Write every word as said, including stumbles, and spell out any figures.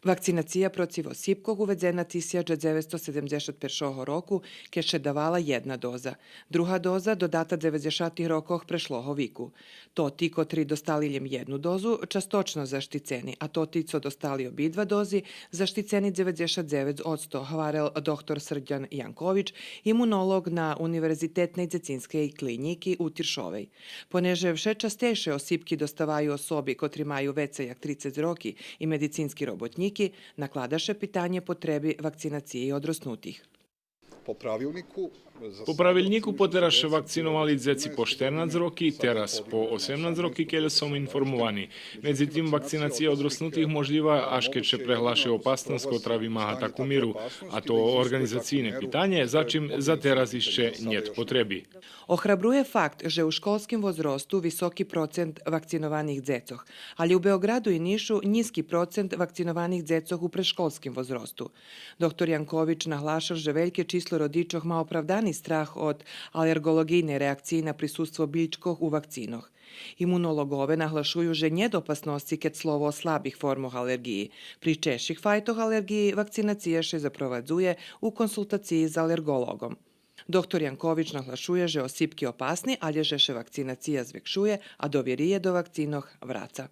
Вакцинация процив осипкох уведзена тисяч дзевецсто седемдзешат першого року, кед ше давала єдна доза. Друга доза додата дзеведзешатих рокох прешлого вику. Тоти котри достали лєм єдну дозу, часточно заштицени, а тоти цо достали обидва дози, заштицени дзеведзешат дзевец одсто, гварел доктор Срдян Янкович, имунолоґ на Универзитетней дзецинскей клинїки у Тиршовей. Понеже вше частейше осипки доставаю особи котри маю вецей як трицец роки и медицински роботнїки, наклада ше питанє потреби вакцинациї одроснутих. По правилнику потераз ше вакциновали дзеци по штернац роки, тераз по осемнац роки, кельо сом информовани. Медзитим, вакцинация одроснутих можлїва аж кед ше преглаши опасносц котра вимага таку миру, а то орґанизацийне питанє, за чим за тераз ище нєт потреби. Охрабрує факт же у школским возросту високи процент вакцинованих дзецох, алє у Беоґраду и Нишу нїзки процент вакцинованих дзецох у предшколским возросту. Доктор Янкович наглашел же вельке число родичох ма оправдани страх од алерґолоґийней реакциї на присуство бильчкох у вакцинох. Имунолоґове наглашую же нєт опасносци кед слово о слабих формох алерґиї. При чежших файтох алерґиї вакцинация ше запровадзує у консултациї з алерґолоґом. Доктор Янкович наглашує же осипки опасни, алє же ше вакцинация звекшує, а довириє до вакцинох враца.